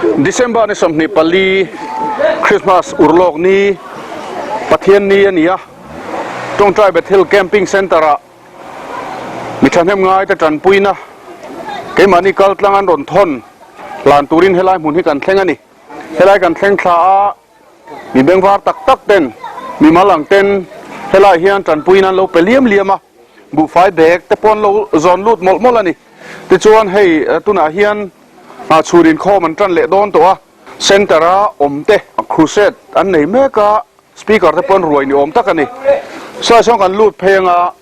December ni 24 Christmas urlawk ni Pathian ni a ni a, Tawngtai Bethel Camping Centre ah mi thahnem ngaite tanpuina keimahni kal tlang an rawn thawn hlan turin helai hmun hi kan thleng a ni. Helai kan thleng thla a, mi bengvar tak tak ten, mi mal ang ten helai hian tanpuina an lo pe liam liam a, buhfai bag te pawh an lo zawn lut mawlh mawlh a ni. Tichuan hei tunah hian chhur inkhawm an tan leh dawn tawh a, centre a awm te crusade an nei mek a, speaker te pawh an ruai ni awm tak a ni. Sawi sawn kan lut phei anga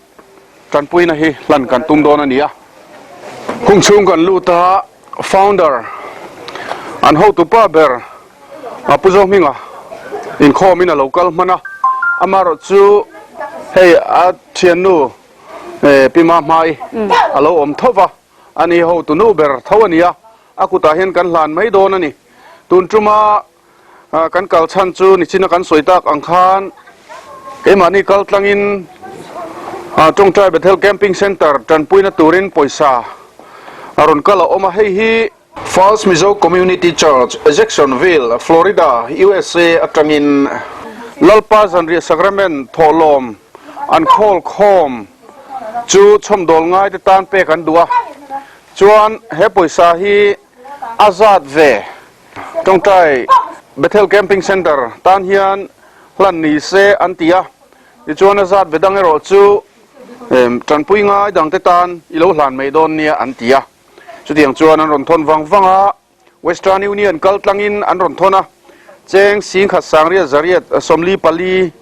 tanpuina hi hlan kan tum dawn a ni a. Hung chhung kan lut a, founder an hotupa ber Pu Zohminga inkhawmin a lo kal hman a, amaherawh chu hei a thiannu Pi Mahmai a lo awm tho va, ani hotu nu ber tho a ni a, a kutah hian kan hlan mai dawn a ni. Tun tuma kan kal chhan chu nichina kan sawi tak ang khan keimahni kal tlangin Tawngtai Bethel Camping Centre tanpuina turin pawisa a rawn kal a awm a, hei hi Falls Mizo Community Church, Jacksonville, Florida, usa atangin Lalpa Zanriah Sacrament thawhlawm an khawl khawm chu chhawmdawl ngaite tan pek an duh a, chuan he pawisa hi a zat ve. Tawngtai Bethel Camping Centre tan hian hlan ni se an ti a, tichuan a zat ve dang erawh chu tanpui ngai dangte tan i lo hlan mai dawn nia an ti a. Chutiang chuan an rawn thawn vang vang a, Western Union kal tlangin an rawn thawn a, cheng singkhat sangriat zariat 44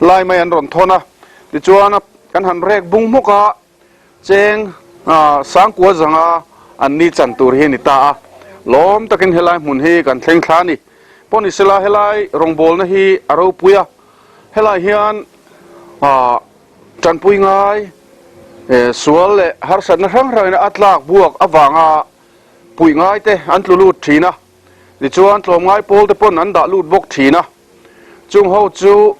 lai mai an rawn thawn a, tichuan kan han rek bung hmawk a, cheng sangkua zanga an ni chan tur hi a ni ta a, lawm takin helai hmun hi kan thleng thla a ni. Pawhnisela helai rawngbawlna hi a ropui a, helai hian Tanpui ngai, sual leh harsatna hrang hrangin a tlak buak avanga puih ngaite an tlu lut thin a, tichuan tlawmngai pawlte pawn an dah lut bawk thin a. Chung ho chu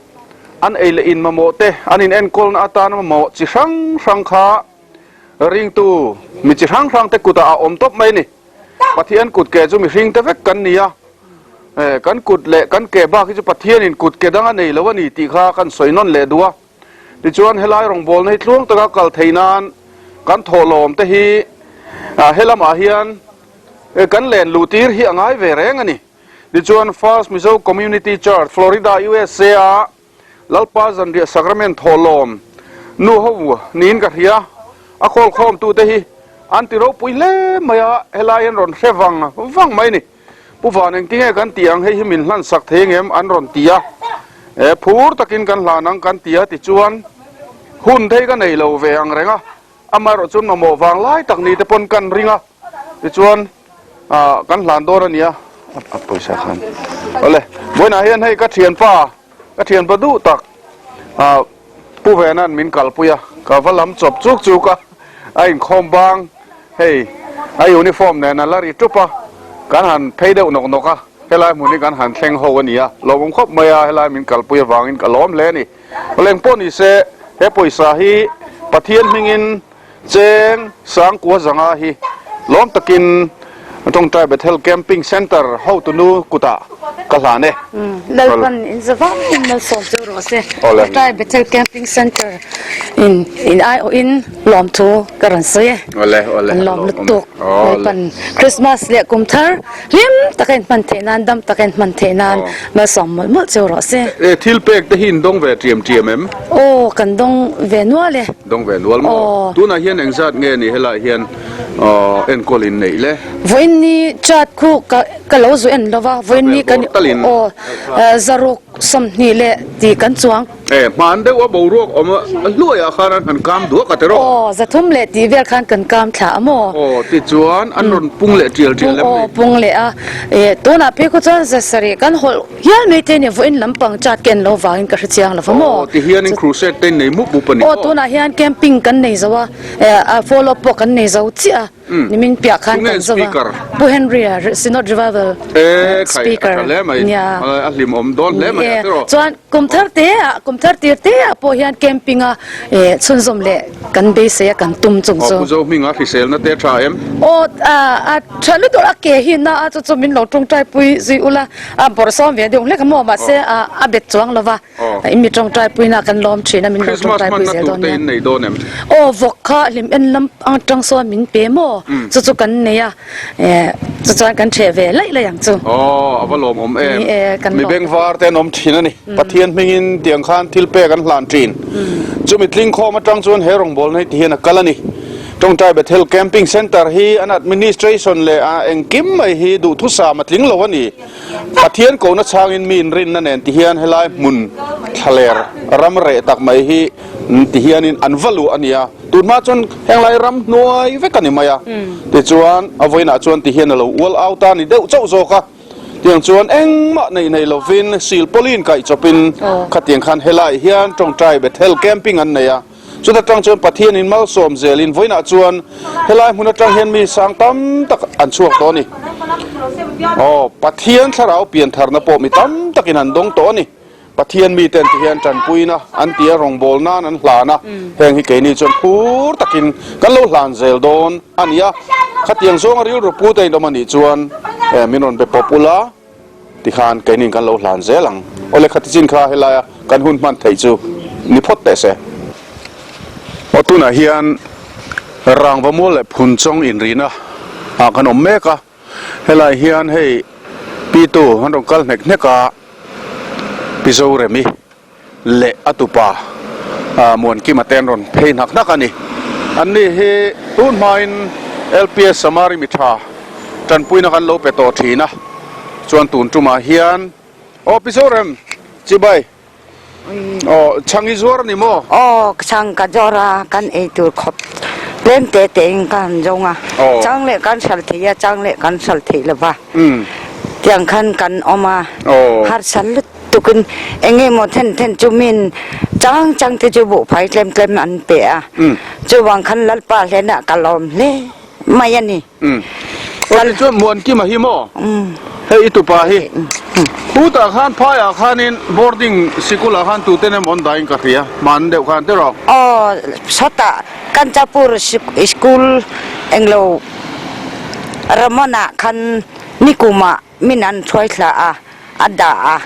an ei leh in mamawh te, an in enkawlna atana mamawh chi hrang hrang kha ringtu mi chi hrang hrang te kutah a awm tawp mai a ni. Pathian kut ke chu mihring te vek kan ni a, kan kut leh kan ke bak hi chu Pathianin kut ke dang a nei lo a ni tih kha kan sawi nawn leh duh a. Tichuan helai rawngbawlna hi tluang taka kal thei nan kan thawhlawm te hi he lamah hian kan len luh tir hi a ngai ve reng a ni. Tichuan First Mizo Community Church, Florida, USA a Lalpa Zanriah Sacrament thawhlawm nu ho niin ka hria. A khawlkhawmtute hi an ti ropui hle mai a, helai an rawn hre vang vang mai a ni. Pu Van engtinge kan tih ang hei hi min hlan sak thei engem an rawn ti a, e phur takin kan hlan ang kan ti a tichuan hun thei ka nei lo ve ang reng a, amaherawh chuan mamawh vang lai tak ni te pawn kan ring a tichuan ah kan hlan dawn a nia a pawisa khan awle vawiinah hian hei ka thianpa ka thianpa duh tak ah Pu Vena'n min kalpui a, ka va lam chawp chuk chuk a, a inkhawm bang hei a uniform nen a la ri tup a, kan han phei deuh nawk nawk a, helai hmun hi kan han thleng ho a ni a, lawmawm khawp mai a, helai min kalpui avangin ka lawm hle a ni. Leng pawh ni se, he pawisa hi Pathian hmingin Cheng Sangkua Zanga hi lawm takin Tawngtai Bethel Camping Centre hotunu kutah ka hlan e. Lalpan in za vangin malsawm chu rawh se. Tawngtai Bethel Camping Centre in in aiawhin lawmthu ka rawn sawi e. An lawm lutuk. Lalpan Christmas leh kum thar hlim taka in hman theih nan, dam taka in hman theih nan malsawm mawlh mawlh chu rawh se. Thil pek te hi in dawng ve tiam tiam em? Aw, kan dawng ve nual e. Dawng ve nual maw? Aw. Tunah hian engzat nge ni helaiah hian enkawl in neih le? Vawiin ni chat khu ka ka lo zu en lo va, vawiin ni kan aw zaruk 20 leh tih kan chuang. E, hman deuh a boruak awm a hluaiah khan an han kam duak a tiraw? Aw, 300 leh tih vel khan kan kam thla a maw? Aw, tichuan an rawn pung leh tial tial em ni? Aw, pung leh a. E, tunah phei khaw chuan 700 kan hawlh hial mai te nia, vawiin lampang chat ken lo vangin ka hre chiang lo va maw? Aw, tihianin crusade te in nei mup mup a ni maw? Aw, tunah hian camping kan nei zo a, e, follow up pawh kan nei zo chiah a. Nimin piah khan kan zo a, Pu Henry-a Synod Revival speaker nia. A hlimawm dawn hle mai a tiraw? Chuan kum thar te ah kum. Kumthar tir te ah pawh hian camping a chhunzawm leh kan beisei a kan tum chung chu. Aw Pu Zohminga hriselna te a tha em? Aw a tha lutuk a ke hi na a chu chu min lo tawngtai pui zui ula a bawrhsawm ve deuh hlek a maw mahse a bet chuang lo va in mi tawngtai pui na kan lawm thin a min lo tawngtai pui zel dawn nia. Aw vawk kha hlim en lam atang sawn min pe maw chu chu kan nei a. Eh, chu chuan kan ṭheh ve laih laih ang chu. Aw, a va lawmawm em. Ni e, kan Mi lawm. bengvar te an awm ṭhin a ni. Pathian hmingin tiang khan thil pek an hlan ṭhin. Chumi tlingkhawm aṭang chuan he rawngbawlna hi ti hian a kal a ni. Tawngtai Bethel Camping Centre hi an administration leh a engkim mai hi duhthusam a tling lo a ni. Pathian kohna chhangin mi inrinna nen ti hian helai hmun thlaler ram reh tak mai hi ti hianin an va luh a ni a. Tun hma chuan henglai ram hnuai vek a ni mai a, tichuan a vawiinah chuan ti hian a lo ual au ta a ni deuh chauh zawk a, tiang chuan engmah neih nei lovin silpawlin kaih chawpin khatiang khan helaiah hian tawngtai Bethel camping an nei a, chuta tang chuan Pathianin malsawm zelin vawiinah chuan helai hmun atang hian mi sang tam tak an chhuak tawh a ni. Aw, Pathian thlarau piantharna pawh mi tam takin an dawng tawh a ni. Pathian miten ti hian tanpuina an ti a, rawngbâwl nân an hlân a, heng hi keini chuan phur takin kan lo hlân zel dawn a ni a. Khatiang zawnga rilru pute in awm a nih chuan min rawn be pawp ula tikhan keiniin kan lo hlân zel ang. Awle khati chin kha helaia kan hun hman theih chu ni phawt teh se. Aw tunah hian rangva mual leh phunchawng inrihna ah kan awm mek a. Helai hian hei Pitu an rawn kal hnek hnek a, Pi Zoremi leh a tupa Muankima te an rawn phei hnak hnak a ni. Anni hi tun hmain LPS Samari mi tha tanpuina kan lo pe tawh thin a, chuan tun tumah hian aw Pi Zorem chibai Aw, chhang i zuar a ni maw? Aw, chhang ka zuar a, kan ei tur khawp tlem te te in ka han zawng a, chang leh kan hral thei a, chang leh kan hral thei lo va, tiang khan kan awm a, harsa lutuk in eng emaw then then chu min chang chang te chu buhfai tlem tlem an pe a, chuvang khan Lalpa hlenah ka lawm hle mai a ni. Aw tichuan Muankima hi maw? Hei i tupa hi khutah khan phaiah khanin boarding sikulah khan tuten emaw an dahin ka hria hman deuh khan tiraw? Aw sawtah Kanchapur school englo Ramon-ah khan nikumah min an hruai thla a, a dah a.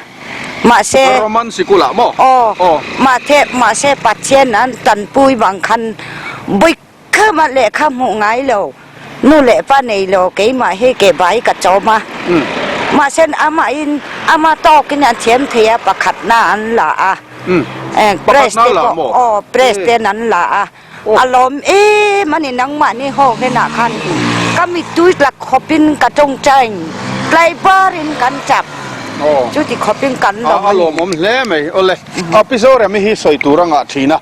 Mahse. Roman sikulah maw? Aw mahse mahse Pathian an tanpui vang khan bawih Khama lehkha hmuh ngai lo, nu leh pa nei lo, keimah hi ke bai ka chawm a. Mahse amahin ama tawkin a thiam thei a, pakhatna an la a. Press te pawh aw press ten an la a. A lawm em a ni nangmahni ho hnenah khan ka mittui tla khawpin ka tawngtai tlai barin kan chap. Chuti khawpin kan lawm a ni. A lawmawm hle mai. Awle, a Pi Zoremi hi sawi tur a ngah thin a.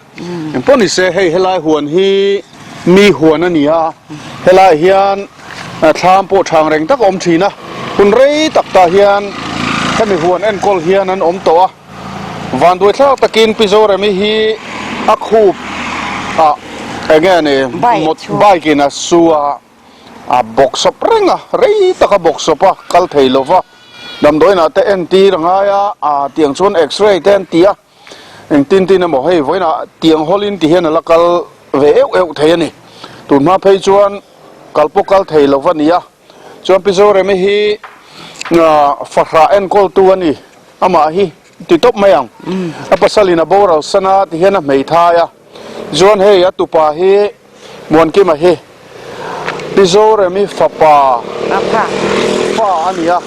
Engpawh ni se hei helai huan hi mi huan a ni a, helai hian thlam pawh thang reng tak a awm thin a, hun rei tak tah hian hemi huan enkawl hian an awm tawh a, vanduai thlak takin Pi Zoremi hi a khup ah eng nge ni bike in a su a, a bawk sawp reng a, rei tak a bawk sawp a, kal thei lo va, damdawiin ah te entir a ngai a, ah tiang chuan x-ray te an ti a. Engtin tin emaw hei vawiinah tiang hawlin ti hian a la kal ve euh euh thei a ni. Tun hma phei chuan kal pawh kal thei lo va ni a. Chuan Pi Zoremi hi fahrah enkawltu a ni. Amah hi ti tawp mai ang. A pasalin a boral san a ti hian a hmeithai a. Chuan hei a tupa hi Muankima hi Pi Zoremi fapa fa a ni a,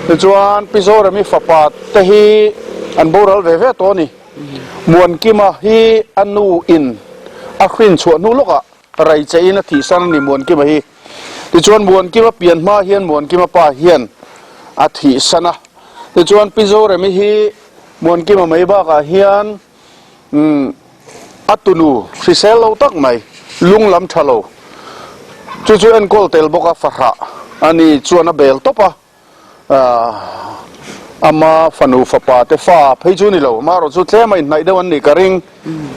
tichuan Pi Zoremi fapa te hi an boral ve ve tawh a ni. Muankima hi a nu in a hrin chhuah hnu lawkah Raicheiin a thihsan a ni Muankima hi. Tichuan Muankima pian hma hian Muankima pa hian a thihsan a, tichuan Pi Zoremi hi Muankima mai bakah hian Umm, a tunu hrisel lo tak mai, lung lam tha lo. Chu chu enkawl tel bawk a fahrah a ni chuan a bel tawp a, aah ama fanu fapa te fa phei chu ni lo, amaherawh chu tlem a inhnaih deuh an nih ka ring,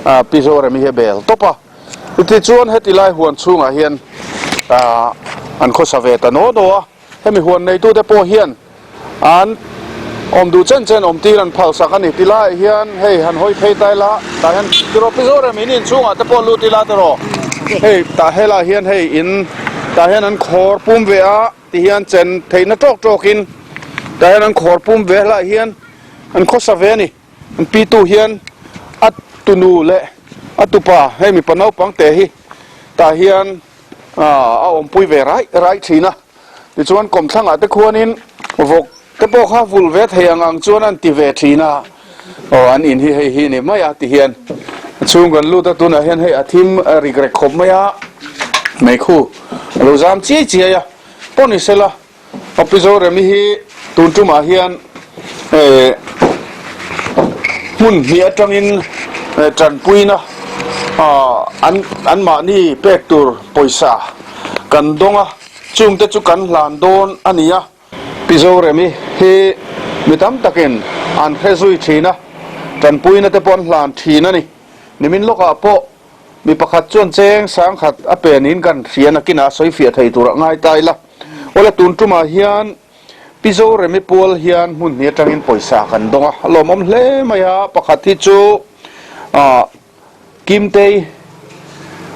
aah Pi Zoremi hi a bel tawp a. Tichuan heti lai huan chhungah hian aah an khawsa ve ta naw naw a, hemi huan neitute pawh hian an. Awm duh chen chen awm tir an phal sak a ni. Ti laiah hian hei han hawi phei ta ila tah hian tiraw Pi Zorem in inchhungah te pawh lut ila tiraw hei tah helaiah hian hei in tah hian an khawr pum ve a ti hian chen theihna tawk tawkin tah hian an khawr pum ve helaiah hian an khawsa ve a ni. An pitu hian a tunu leh a tupa hei mipa naupang te hi tah hian a awmpui ve raih raih thin a. Tichuan kawmthlangah te khuanin vawk te pawh kha vulh ve thei ang ang chuan an ti ve thin a, aw an in hi hei hi ni mai a ti hian a chhung kan lut a, tunah hian hei a thim rik rek khawp mai a, meikhu a lo zam chiai chiai a, pawh ni sela Aw Pi Zoremi hi tun tumah hian eh hmun hnih atangin tanpuina ah an anmahni pek tur pawisa kan dawng a, chungte chu kan hlan dawn a ni a. Pi Zoremi hi mi tam takin an hre zui thin a, tanpuina te pawh an hlan thin a ni. Nimin lawkah pawh Mi pakhat chuan cheng sangkhat a pen in kan hria nakinah a sawi fiah thei tur a ngai ta ila. Awle tun tumah hian Pi Zoremi pual hian hmun hnih atangin pawisa kan dawng a, a lawmawm hle mai a, pakhat hi chu ah Kimtei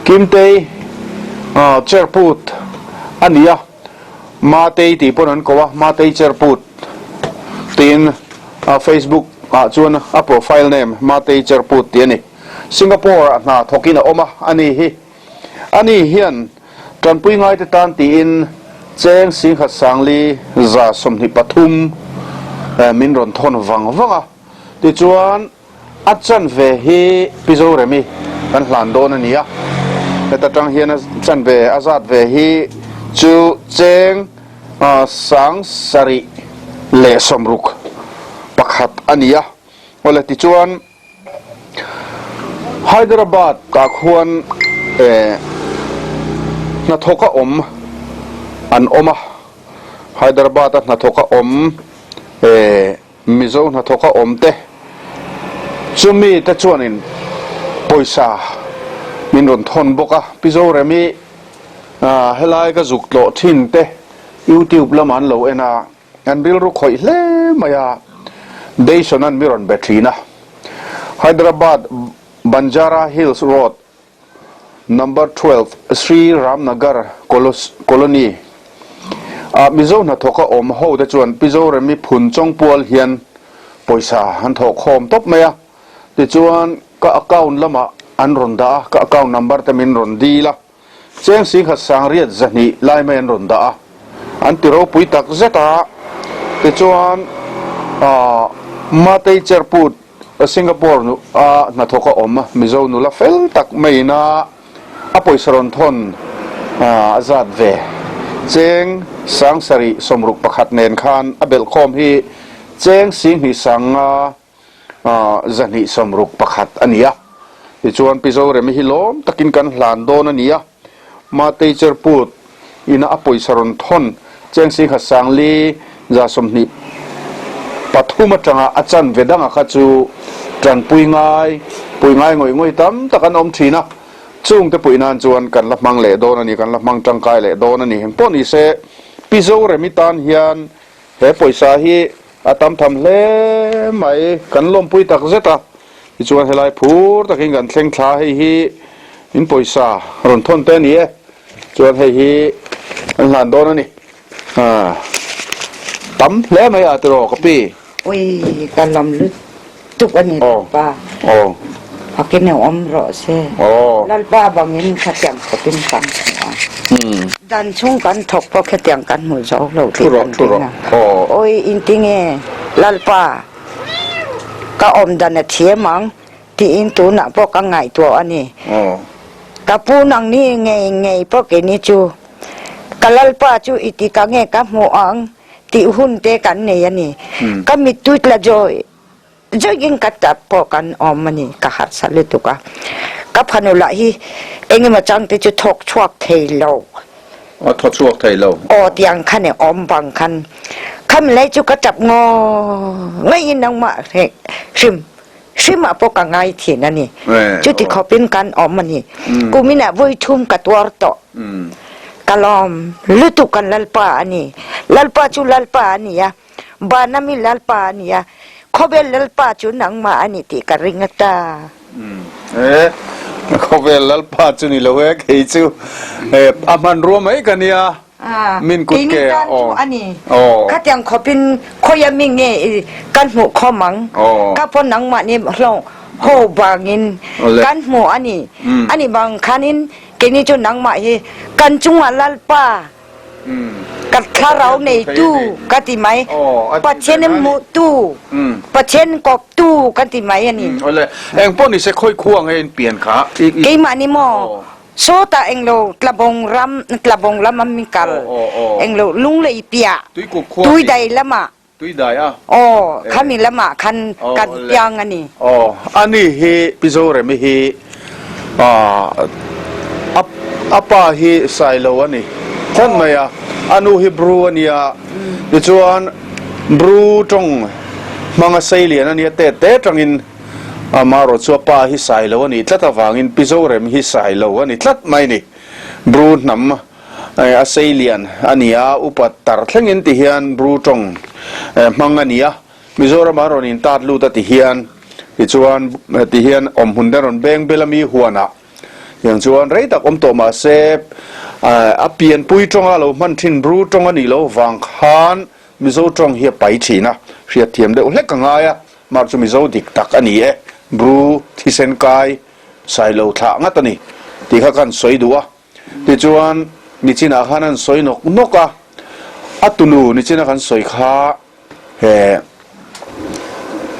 Kimtei ah Cherput a ni a, Matei tih pawn an ko a, Matei Cherput tiin Facebook ah chuan a profile name Matei Cherput tih a ni. Singapore ah hna thawkin a awm a, a ni hi. A ni hian tanpui ngaite tan tiin cheng singkhat sangli 123 min rawn thawn vang vang a, tichuan a chanve hi Pi Zoremi kan hlan dawn a ni a, heta tang hian a chanve a zat ve hi chu cheng 761 a ni a, awle tichuan. Hyderabad ah khuan hnathawk a awm an awm a, Hyderabad a hnathawk a awm Mizo hnathawk a awm te chumi te chuanin pawisa min rawn thawn bawk a, Pi Zoremi helai ka zuk tlawh thin te YouTube lamah an lo en a. An rilru khawih hle mai a, Dayson an mi rawn be thin a. Hyderabad Banjara Hills Road Number 12 Sri Ramnagar Colony ah Mizo hnathawka awm ho te chuan Pi Zoremi phun chawng pual hian pawisa an thawh khawm tawp mai a. Tichuan ka account lamah an rawn dah a, ka account number te min rawn dil a. Cheng singkhat sangriat 200 lai mai an rawn dah a, an ti ropui tak zet a, tichuan aah Matei Cherput Singapore nu a hnathawk a awm Mizo nula fel tak maiin a a pawisa rawn thawn a zat ve. Cheng 761 nen khan a belhkhawm hi cheng singhnih 500 261 a ni a. Tichuan Pi Zoremi hi lawm takin kan hlan dawn a ni a. Matei Cherput ina a pawisa rawn thawn cheng singkhat sangli 23 atanga a chanve danga kha chu tanpui ngai, pui ngai ngawih ngawih tam tak an awm thin a. Chungte puih nan chuan kan la hmang leh dawn a ni, kan la hmang tangkai leh dawn a ni. Engpawh ni se Pi Zoremi tan hian he pawisa hi A tam tham hle mai, kan lawmpui tak zet a, tichuan helai phur takin kan thleng thla hei hi in pawisa rawn thawn te a ni e, chuan hei hi an hlan dawn a ni, ah tam hle mai a tiraw ka pi. Ui ka lawm lutuk a ni Lalpa, fakin i awm rawh se, Lalpa bangin khatiang khawpin kan hmu a. Dan chhung kan thawk pawh khetiang kan hmu zo lo tih kan ring a. Awi intinge Lalpa ka awm dan a thiam ang tiin tunah pawh ka ngaihtuah a ni. Ka pu nang ni ngei ngei pawh keini chu ka Lalpa chu i ti ka nge ka hmu ang tih hun te kan nei a ni. Ka mittui tla zawi Zawiin ka tap pawh kan awm a ni, ka harsa lutuk a. Ka phanu lah hi engemaw chang te chu thawk chhuak thei lo. Aw thaw chhuak thei lo. Aw tiang khan e awm bang khan khami lai chu ka tap ngaw ngaiin nangmah hrim hrimah pawh ka ngai thin a ni. Chuti khawpin kan awm a ni. Kuminah vawi thum ka tuar tawh. Ka lawm lutuk kan Lalpa a ni. Lalpa chu Lalpa a ni a. Vana mi Lalpa a ni a, khawvel Lalpa chu nangmah a ni tih ka ring a ta. E, khawvel Lalpa chu ni lo e, kei chu a hmanrua mai ka nia, min kut ke a aw. A ni, khatiang khawpin khawia mi nge kan hmuh khawm ang, ka pawh nangmah ni hlawh ho vangin kan hmu a ni, a ni vang khanin keini chu nangmah hi kan chungah Lalpa Ka thlarau neitu ka ti mai. Pathian in hmuhtu, Pathian kawptu ka ti mai a ni. Awle, eng pawh nise khawi khua nge in pian kha? Keimah ni maw? Sawtah englo Tlabawng ram, Tlabawng lam a mi kal. Englo Lunglei piah, Tuidai lamah. Tuidai a. Aw, khami lamah khan kan piang a ni. Aw, ani hi Pi Zoremi hi a a pa hi Sailo a ni tlat mai a, a nu hi Bru a nia, tichuan Bru tawng hmanga seilian a nia te te tangin amaherawh chu a pa hi Sailo a nih tlat avangin Pi Zoremi hi Sailo a ni tlat mai a ni, Bru hnam. A sei lian a ni a, upa tar thlengin ti hian Bru tawng hmang a ni a, Mizorama rawn in tat lut a ti hian tichuan ti hian awm hun te rawn beng bel a mi huanah tiang chuan rei tak awm tawh mah se a pianpui tawnga lo hman thin Bru tawng a nih loh vang khan Mizo tawng hi a pai thin a, hriatthiam deuh hlek a ngai a, mar chu Mizo dik tak a ni e, Bru thisen kai Sailo thlah ngat a ni tih kha kan sawi duh a. Tichuan, nichinah khan an sawi nawk nawk a, a tunu nichina kan sawi kha he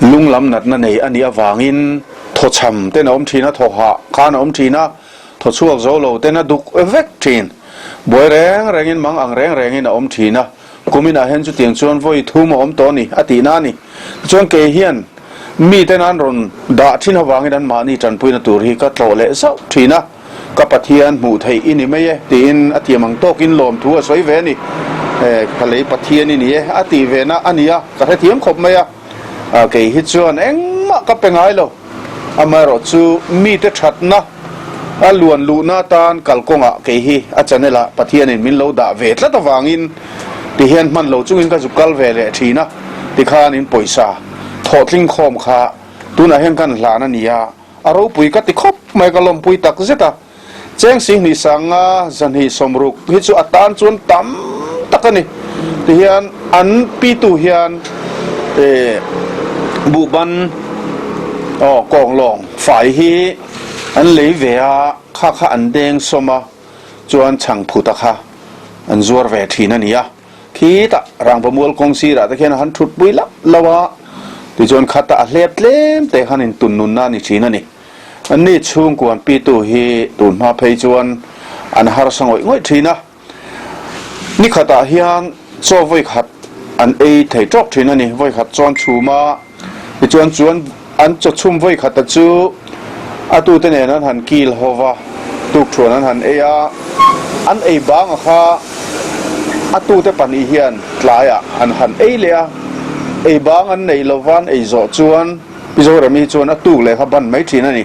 lunglam natna nei a nih avangin thawchham ten a awm thin a, thawhah khan a awm thin a, thaw chhuak zo lo ten a duk vek thin. Buai reng rengin mang ang reng rengin a awm thin a, kuminah hian chutiang chuan vawi thum a awm tawh a ni a tihna a ni. Tichuan kei hian miten an rawn dah thin avangin anmahni tanpuina tur hi ka tlawh leh zauh thin a. Ka Pathian hmuh theih i ni mai e, tiin a thiam ang tawkin lawmthu a sawi ve a ni. Ka lei Pathian i ni e, a tih ve na a ni a, ka hrethiam khawp mai a. Kei hi chuan engmah ka pe ngai lo. Amaherawh chu mite thatna a luan luhna atan kalkawngah kei hi a channel ah Pathianin min lo dah ve tlat avangin tihian hman lo chungin ka zuk kal ve leh thin a, tikhan in pawisa thawhtling khawm kha tunah hian kan hlan a ni a. A ropui ka ti khawp mai, ka lawmpui tak zet a. Cheng Singhnih Sanga Zahnih Sawmruk hi chu a tan chuan tam tak a ni. Tihian an pitu hian buhban aw kawnglawng fai hi an lei ve a, kha kha an deng sawm a, chuan chhangphuta kha an zuar ve thin a ni a. Khitah rangvamual kawng sirah te khian a han thut pui lauh lauh a, tichuan khata a hlep tlem te khan in tun nunna a ni thin a ni. Anni chhungkuan pitu hi tun hma phei chuan an harsa ngawih ngawih thin a, ni khatah hian chaw vawi khat an ei thei tawk thin a ni. Vawi khat chuan chhum a, tichuan chuan an chaw chhum vawi khata chu a tute nen an han kil ho va, tukthuan an han ei a, an ei banga kha a tute pahnih hian tlaiah an han ei leh a, ei bang an neih lova an ei zawh chuan Pi Zoremi chuan a tuk leh kha ban mai thin a ni.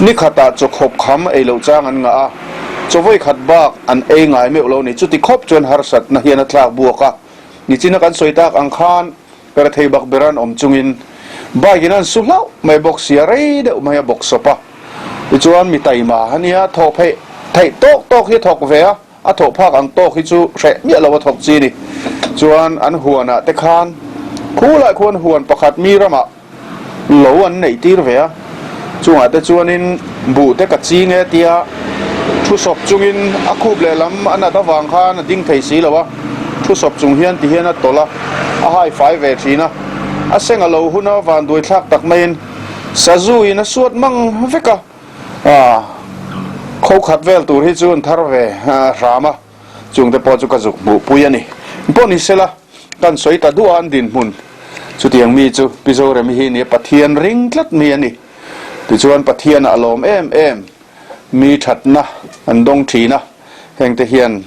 Ni khatah chaw khawp kham ei loh chang an ngah a, chaw vawi khat bak an ei ngai meuh lo ni. Chuti khawp chuan harsatna hian a tlak buak a, nichina kan sawi tak ang khan Ka rethei bak ber an awm chungin bike in an su hlauh mai bawk sia rei deuh mai a bawk sawp a. Tichuan mi taima a nia thawh pheih theih tawk tawk hi a thawk ve a, a thawh phak ang tawk hi chu hreh miah lo a thawk chi ni. Chuan an huanah te khan khulai khuan huan pakhat mi ramah lo an neih tir ve a, chungah te chuanin buh te ka ching e tia thu sawp chungin a khup lehlam a nat avang khan a ding thei si lo a, thu sawp chung hian ti hian a tawlh a, a hai fai ve thin a, a seng a lo hun a vanduai thlak tak maiin sazu in a suat mang vek a, ah kho khat vel tur hi chu an thar ve hram a, chungte pawh chu ka zuk hmuh pui a ni. Pawh ni sela. Kan sawi ta duh a an dinhmun. Chutiang mi chu Pi Zoremi hi nia Pathian ring tlat mi a ni. Tichuan Pathianah a lawm em em mi thatna an dawng thin a, hengte hian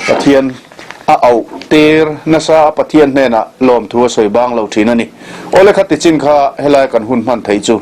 Pathian a auh tir nasa a Pathian hnenah lawmthu a sawi bang lo thin a ni. Awle kha tichin kha helai kan hun hman theih chu.